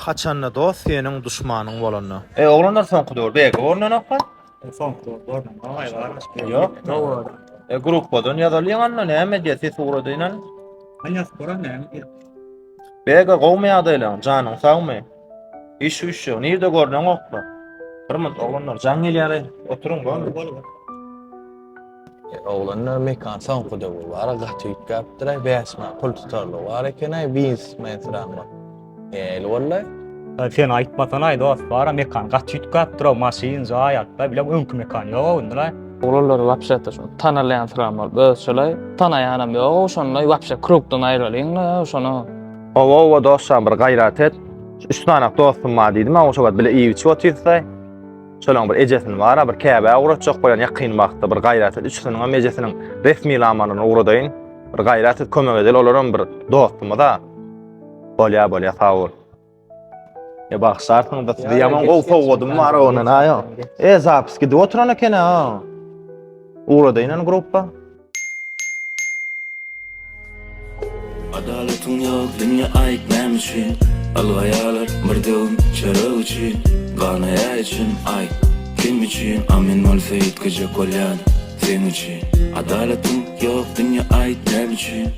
Haçanda dost seniň duşmanyň bolanda. E oglanlar soňky döwür BG görnenokka? Soňky döwür görnenok. Ýok. E gruppadan ýazalyň anda näme diýýär ses ugradaýyn an. Men ýazyp boran näme diýýär. BG gowmy ýagdaýlaryň janyň sagmy? Iş güýç ýok. Nirde görneňokla? Bir minut oglanlar jaň gelýär. Oturyň bolmy? Oglanlar mekan soňky döwür bar gaty üýtgäpdir-aý, 5 manat pul tutarlygy bar eken-aý, biznesmen syranma. Nähili boldy? Sen aýtmasana-aý dost, bar-a mekan gaty üýtgäpdir-ow, maşyn, jaý atda, bileň öňki mekan ýog-ow indi-laý. Oglanlar wapşe-de şony tanalýan syran bolup özçeleý, tanaýanam ýog-ow şonda, wapşe krugdan aýralyň-la şony. Hawa hawa dostjan bir gaýrat et. Şu üç sanak dostum bar diýdim, a şo wagt bile iýip-içip otyrys-aý. Şolaň bir ejesini bar-a bir Käbä ugratjak bolýan ýakyn wagtda bir gaýrat et üçüsiniňem ejesiniň resminamalaryny ugradaýyn. Bir gaýrat et kömek edeli olaram bir dostumyz-a. Bolýa bolýa sag bol. E bagyşlarsyňyz da size ýaman gowy sowgadym bar ondan aýo. E zapis gidip oturan eken-a. Ugradaýyn ony gruppa. Adalatyň ýok dünýe aýt näme üçin Ylgaýarlar bir döwüm çörek üçin Ganaýar içim aýt kim üçin A men bolsa üýtgejek bolýan seň üçin Adalatyň ýok dünýe aýt näme üçin.